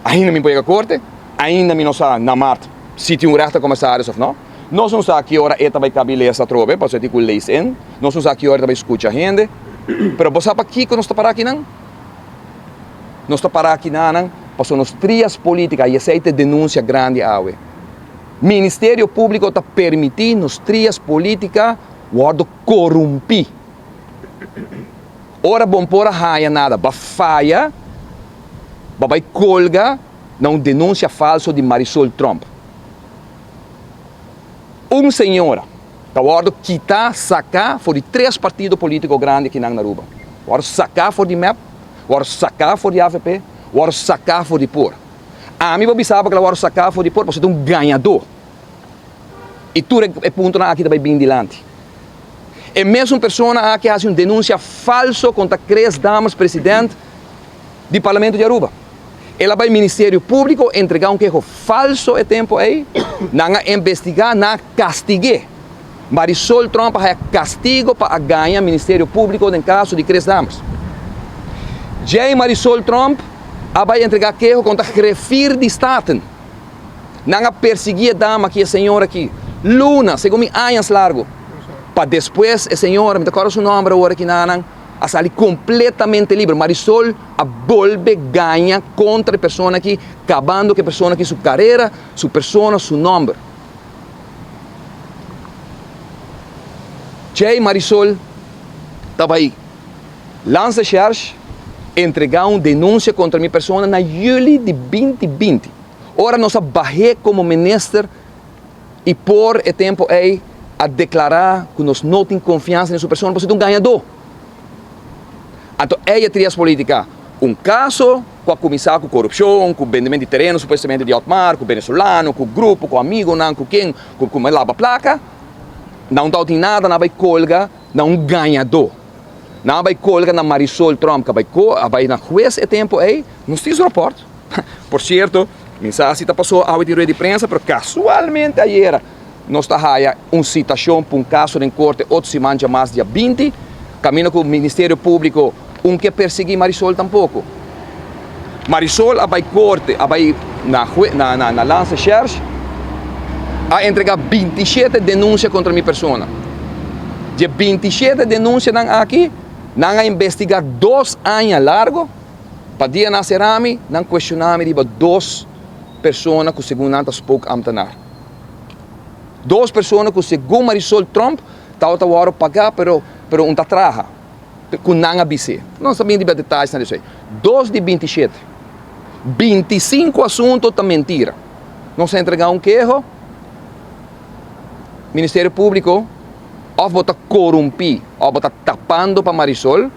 Ainda mi por yega korte, ainda mi no sa na mart si tin un rechtercommissaris of no. Nos no sa ki ora e ta bai kabi lesa atrobe, pasobra e tin ku lees in. Nos no sa ki ora e ta bai skucha hende. Pero bo sa pakiko nos ta para akinan? Nos ta para akinanan pasobra nos trias politica, y esei ta e denuncia grandi awe. Ministerio Publico ta permiti nos trias politica wordo corumpi. Ora bon por a haya nada, ba faya, ba bai colga na un denuncia falso di Marisol Tromp. Un señora ta wordo kita, saca for di tres partido politico grandi akinan na Aruba. Wordo saca for di mep, wordo saca for di avp, wordo saca for di por. Ami bo bisa bo ku el a wòrdu saká for di por pasobra e ta un gañadó. I tur e puntonan aki ta bai bin dilanti. E mesun persona aki a hasi un denunsia falso kontra Chris Dammers, president di Parlamento di Aruba. El a bai Ministerio Públiko entregá un keho falso e tempu ei. Nan a investigá, nan a kastig'é. Marisol Tromp a haya kastigo pa a gaña Ministerio Públiko den kaso di Chris Dammers. Djei Marisol Tromp a bai entregá keho kontra Grefir di Staten. Nan a persiguí e dama aki, e señora aki, luna, segun mi añas largu, pa despues e señora, mi ta kòrda su nòmber awor aki nanan, a sali kompletamente liber. Marisol a bolbe gaña kontra e persona aki, kabando ku e persona aki su karera, su persona, su nòmber. Djei Marisol ta bai Landsrecherche entregá un denunsia kontra mi persona na yüli di 2020, ora nos a bah'é komo minister i por e tempu ei a deklará ku nos no tin konfiansa den su persona pasobra e ta un gañadó. Anto ei e trias polítika, un kaso ku a kuminsá ku korupshon, ku bendementu di tereno supuestamente di Otmar, ku venezolano, ku grupo, ku amigonan, ku ken, ku ku laba plaka, nan no tin nada, nan a bai kolga na un gañadó. Nan a bai kolga na Marisol Tromp ku a bai ko a bai na hues e tempu ei, nos tin su rapòrt. Por sierto, mi sa si ta pasó awe tin rueda di prensa, pero kasualmente ayera nos ta haya un sitashon pa un kaso den korte otro siman djamas dia 20, kaminda ku Ministerio Públiko un ke persiguí Marisol tampoko. Marisol a bai korte, a bai na hue na na na Landsrecherche, a entregá 27 denunsia kontra mi persona. Dje 27 denunsianan aki, nan a investigá dos aña largo, pa dia nan sera mi, nan kuestioná mi riba dos persona ku segun nan ta spookambtenaar. Dos persona ku segun Marisol Tromp tabata wòrdu pagá pero pero un ta traha. Ku nan a bis'é. Nos ta bin riba detalles di esei. Dos di 27. 25 asunto ta mentira. Nos a entregá un keho, Ministerio Públiko òf bo ta korumpí òf bo ta tapando pa Marisol.